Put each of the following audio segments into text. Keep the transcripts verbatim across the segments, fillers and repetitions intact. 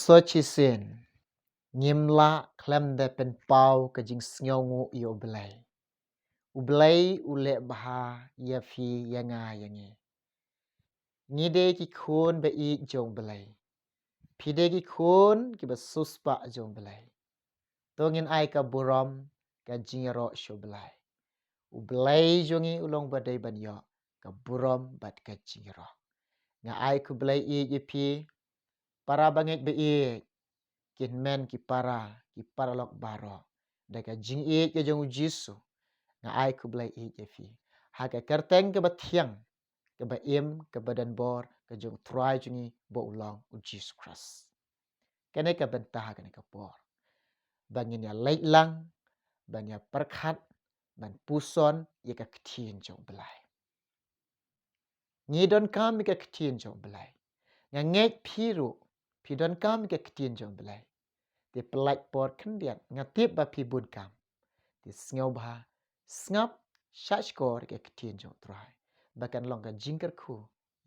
Shisien, ngim lah khlem da pynpaw ka jingsngewnguh ïa U Blei. U Blei u leh bha ïa phi, ïa nga, ïa ngi. Ngi dei ki khun ba ïeit jong U Blei. Phi dei ki khun kiba siewspah jong U Blei. To ngin ai ka burom, ka jingïaroh sha U Blei. U Blei jong ngi u long ba dei ban ïoh ka burom bad ka jingïaroh. Nga ai khublei ïeit ïa phi, para bangeit ba ïeit, ki hynmen ki para, ki paralok baroh. Da ka jingïeit ka jong U Jisu, nga ai khublei ïeit ïa phi ha ka kyrteng kaba thiang, kaba im, kaba donbor, ka jong U Trai jong ngi ba u long U Jisu Khrist. Kane ka bynta ha kane ka por, ba ngin ïa leit lang ban ïa pyrkhat, ban puson ïa ka ktien jong U Blei. Ngi donkam ïa ka ktien jong U Blei. Nga ngeit phi ruh phi donkam ïa ka ktien jong U Blei. Te pynlait por khyndiat, nga tip ba phi bun kam. Te sngewbha sngap, shahshkor ïa ka ktien jong U Trai, ba kan long ka jingkyrkhu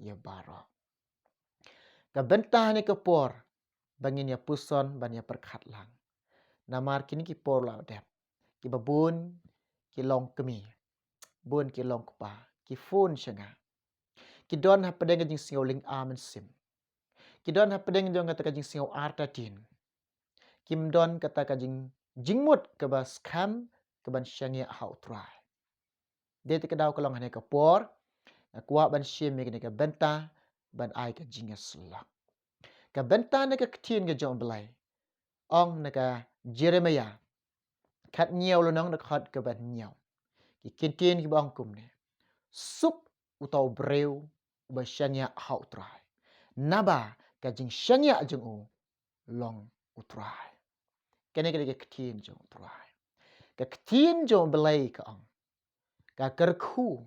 ïa baroh. Ka bynta ha kane ka por, ba ngin ïa puson ban ïa pyrkhat lang. Namar kine ki por la dep, kiba bun ki long kmie, bun ki long kpa, ki phone sha nga. Ki don hapdeng ka jingsngew lynga mynsiem. Ki don hapdeng jong kata ka jingsngew artatien. Kim don kata ka jing, jingmut kaba skhem, kaban shaniah ha U Trai. Dei te ka daw ka long ha kane ka por, nga kwah ban shim ïa kane ka bynta, ban ai ka jingïasyllok. Ka bynta na ka ktien ka jong U Blei, ong na ka Jeremiah khathynñiew lynnong, na ka dkhot kaba hynñiew. Ki ktien kiba ong kumne: Suk uta u briew uba shaniah ha U Trai, naba ka jingshaniah jong u long U Trai. Kane ka dei ka ktien jong U Trai. Ka ktien jong U Blei ka ong, ka kyrkhu.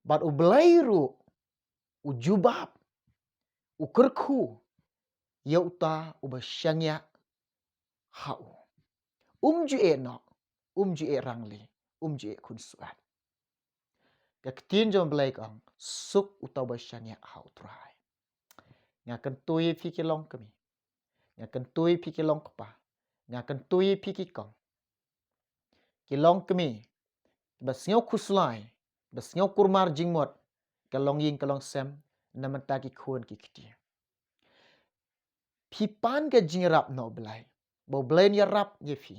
Bad U Blei ruh u jubab, u kyrkhu ïa uta uba shaniah ha u. Um ju ïeh noh, um ju ïeh rangli, um ju ïeh khun suat. Ka ktien jong U Blei ka ong, suk uta uba shaniah ha U Trai. Nga kyntu ïa phi ki long kmie, nga kyntu ïa phi ki long kpa, nga kyntu ïa phi ki kong, ki long kmie, ba sngew khuslai, ba sngew kurmar jingmut, ka longïing ka longsem, na bynta ki khun ki kti. Phi pan ka jingïarap na U Blei, ba U Blei un ïarap ïa phi.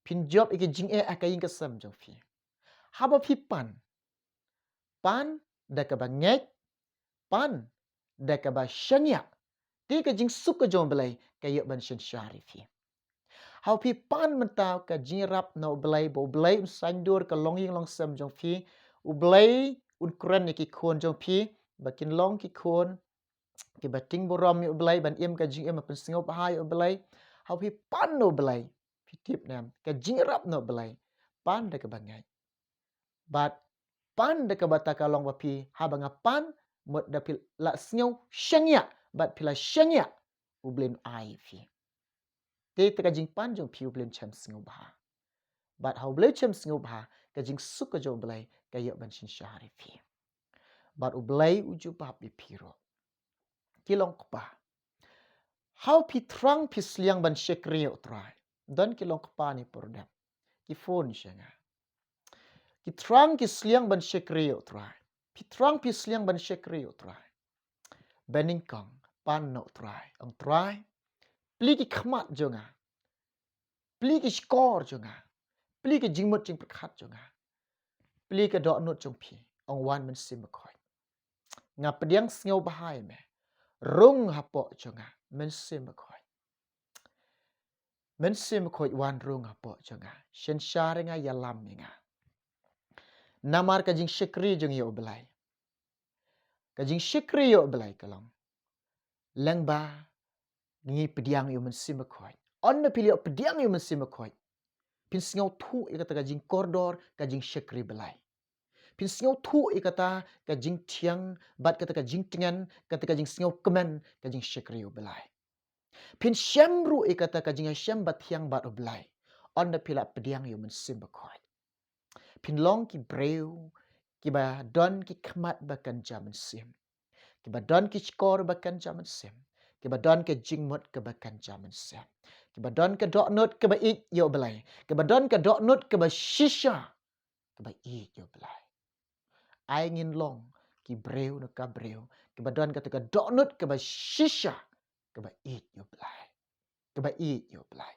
Phin jop ïa ka jingeh ha ka ïing ka sem jong phi. Haba phi pan, pan da kaba ngeit, pan da kaba shaniah, te ka jingsuk ka jong U Blei ka ïoh ban synshar ïa phi. Haba phi pan mynta ka jingïarap na U Blei, ba U Blei un saiñdur ka longïing longsem jong phi, U Blei un kren ïa ki khun jong phi, ba kin long ki khun kiba tieng burom ïa U Blei, ban im ka jingim ba pynsngewbha ïa U Blei. Haba phi pan na U Blei, phi tip ne em, ka jingïarap na U Blei, pan da kaba ngeit. Bad pan da kaba ta ka long ba phi, haba nga pan, mut da phi la sngew shaniah, bad phi la shaniah, U Blei un ai ïa phi. Te, te ka jingpan jong phi U Blei un shem sngewbha. Bad ha U Blei u shem sngewbha, ka jingsuk ka jong U Blei ka ïoh ban synshar ïa phi. Bad U Blei u jubab ïa phi ruh. Ki long kpa, haba phi thrang phi sliang ban shakri ïa U Trai. Don ki long kpa ne por dep, ki phone sha nga. Ki thrang ki sliang ban shakri ïa U Trai. Phi thrang phi sliang ban shakri ïa U Trai. Ba nyngkong, pan na U Trai. Ong, Trai, plie ki khmat jong nga, plie ki shkor jong nga, plie ki jingmut jingpyrkhat jong nga, plie ka dohnud jong phi. Ong, wan Mynsiem Bakhuid, nga pdiang sngewbha ïa me. Rung hapoh jong nga, Mynsiem Bakhuid. Mynsiem Bakhuid, wan rung hapoh jong nga. Synshar ïa nga, ïalam ïa nga. Namar ka jingshakri jong ngi ïa U Blei, ka jingshakri ïa U Blei ka long, lyngba ngi pdiang ïa U Mynsiem Bakhuid. Ynda phi la ïoh pdiang ïa U Mynsiem Bakhuid, phin sngewthuh ïa kata ka jingkordor, ka jingshakri Blei. Phin sngewthuh ïa kata ka jingthiang, bad kata ka jingtngen, kata ka jingsngewkmen, ka jingshakri ïa U Blei. Phin shem ruh ïa kata ka jingïashem bathiang bad U Blei, ynda phi la pdiang ïa U Mynsiem Bakhuid. Phin long ki briew kiba don ki khmat ba kynja mynsiem, kiba don ki shkor ba kynja mynsiem, kiba don ka jingmut kaba kynja mynsiem, kiba don ka dohnud kaba ïeit ïa U Blei, kiba don ka dohnud kaba shisha kaba ïeit ïa U Blei. Ai ngin long ki briew na ka briew kiba don kata ka dohnud kaba shisha kaba ïeit ïa U Blei, kaba ïeit ïa U Blei.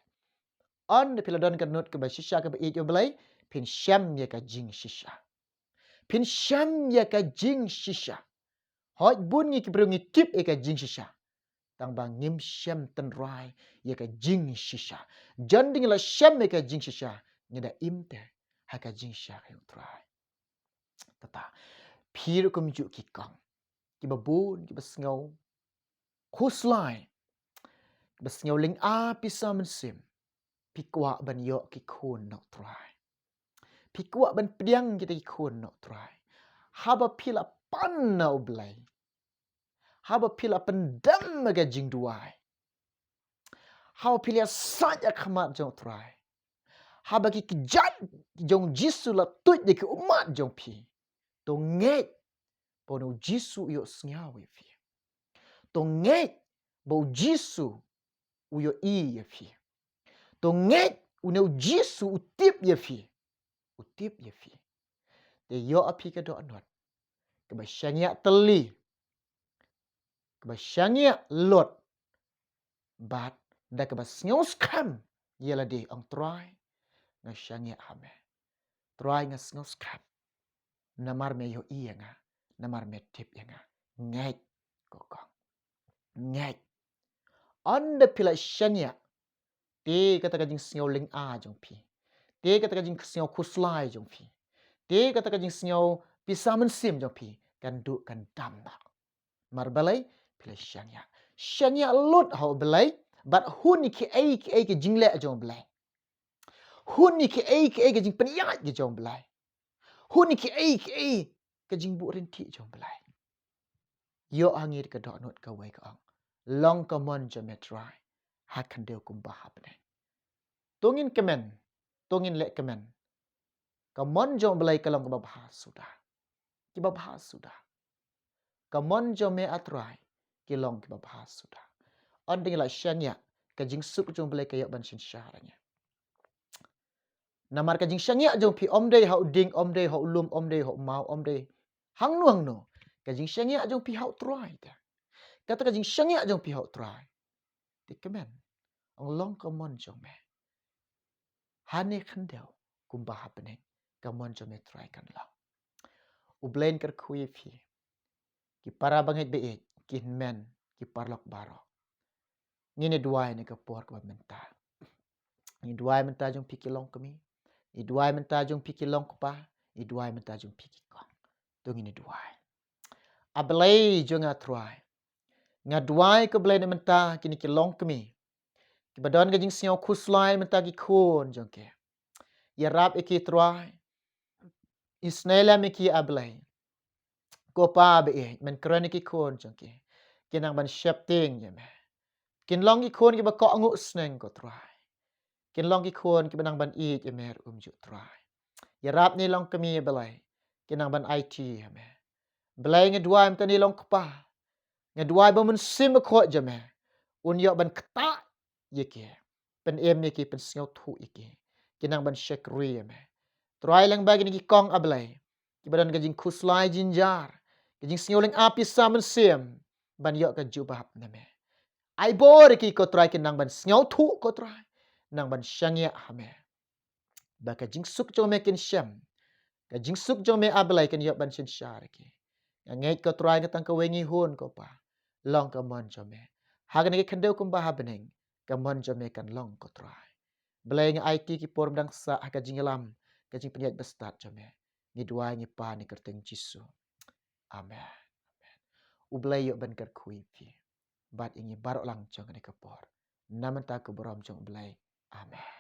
Ynda phi la don ka nud kaba shisha kaba ïeit ïa U Blei, phin shem ïa ka jingshisha. Phin shem ïa ka jingshisha. Hooid, bun ngi ki briew ngi tip ïa ka jingshisha, tang ba ngim shem tynrai ïa ka jingshisha. Jan ding la shem ïa ka jingshisha, ngi da im te ha ka jingshisha ka ïa U Trai. Kata, phi ruh kumjuh ki kong, kiba bun kiba sngew khuslai, kiba sngew lynga pisa mynsiem, phi kwah ban ïoh ki khun na U Trai. Phi kwah ban pdiang kita ki khun na U Trai. Haba phi la pan na U Blei, haba phi la pyndem ha ka jingduwai, haba phi la ïasaid ha khmat jong U Trai, haba ki kjat jong U Jisu la tuid ïa ki ummat jong phi, to ngeit ba une U Jisu u ïohsngew ïa phi. To ngeit ba U Jisu u ïohi ïa phi. To ngeit une U Jisu u tip ïa phi. U tip ïa phi. Te ïoh ha phi ka dohnud kaba shaniah tylli, kaba shaniah lut, bad da kaba sngewskhem ïa lade, ong: Trai, nga shaniah ha me. Trai, nga sngewskhem namar me ïohi ïa nga, namar me tip ïa nga. Ngeit, ko kong, ngeit. Ynda phi la shaniah, te kata ka jingsngew lynga jong phi, te kata ka jingsngew khuslai jong phi, te kata ka jingsngew pisa mynsiem jong phi kan duh kan dam noh. Namar balei? Phi la shaniah. Shaniah lut ha U Blei bad hun ïa kiei kiei ki jingleh jong U Blei, hun ïa kiei kiei ki jingpynïaid ki jong U Blei, hun ïa kiei kiei ka jingbuh rynti jong U Blei. Ïoh ha ngi ka dohnud kawei, ka ong: Long ka mon jong me, Trai, ha khyndew kumba ha bneng. To ngin kmen, to ngin leh kmen. Ka mon jong U Blei ka long kaba bha suda, kiba bha suda. Ka mon jong me, A Trai, ki long kiba bha suda. Ynda ngi la shaniah, ka jingsuk jong U Blei ka ïoh ban synshar ïa ngi. Namar ka jingshaniah jong phi ym dei ha u dieng, ym dei ha u lum, ym dei ha u maw, ym dei hangno hangno. Ka jingshaniah jong phi ha U Trai te. Kata ka jingshaniah jong phi ha U Trai, te kmen, ong: Long ka mon jong me ha ne khyndew kumba ha bneng. Ka mon jong me, Trai, kan long. U Blei un kyrkhu ïa phi, ki para bangeit baieit, ki hynmen, ki paralok baroh. Ngin ïa duwai ha kane ka por kaba mynta. Ngi duwai mynta jong phi ki longkmie, ngi duwai mynta jong phi ki longkpa, ngi duwai mynta jong phi ki kong. To ngin ïa duwai. A Blei jong nga, Trai, nga duwai, ko Blei, na mynta kine ki longkmie kiba don ka jingsngew khuslai mynta ki khun jong ki. Ïarap ïa ki, Trai. Isynei lem ïa ki, A Blei. Ko Pa baieit, men kren ïa ki khun jong ki. Kin nang ban sheptieng ïa me. Kin long ki khun kiba kohnguh sneng, ko Trai. Kin long ki khun kiba nang ban ïeit ïa me ruh kumjuh, Trai. Ïarap ïa ne longkmie, A Blei, kin nang ban aiti ïa me. Blei, nga duwai mynta ne longkpa, nga duwai ba U Mynsiem Bakhuid jong me un ïoh ban ktah ïa ki, pynim ïa ki, pynsngewthuh ïa ki, kin nang ban shakri ïa me. Trai, lyngba kine ki kong, A Blei, kiba don ka jingkhuslai jynjar, ka jingsngew lynga pisa mynsiem ban ïoh ka jubab na me, ai bor ïa ki, ko Trai, kin nang ban sngewthuh, ko Trai, nang ban shaniah ha me, ba ka jingsuk jong me kin shem, ka jingsuk jong me, A Blei, kan ïoh ban synshar ïa ki. Nga ngeit, ko Trai, nga tang kawei ngi hun, ko Pa. Long ka mon jong me ha kane ka khyndew kumba ha bneng. Ka mon jong me kan long, ko Trai. Blei, nga aiti ki por ba dang sah ha ka jingïalam, ka jingpynïaid bastad jong me. Ngi duwai, ngi pan ha ka kyrteng Jisu. Amen. Amen. U Blei ïoh ban kyrkhu ïa phi bad ïa ngi baroh lang jong kane ka por. Na bynta ka burom jong U Blei. Amen.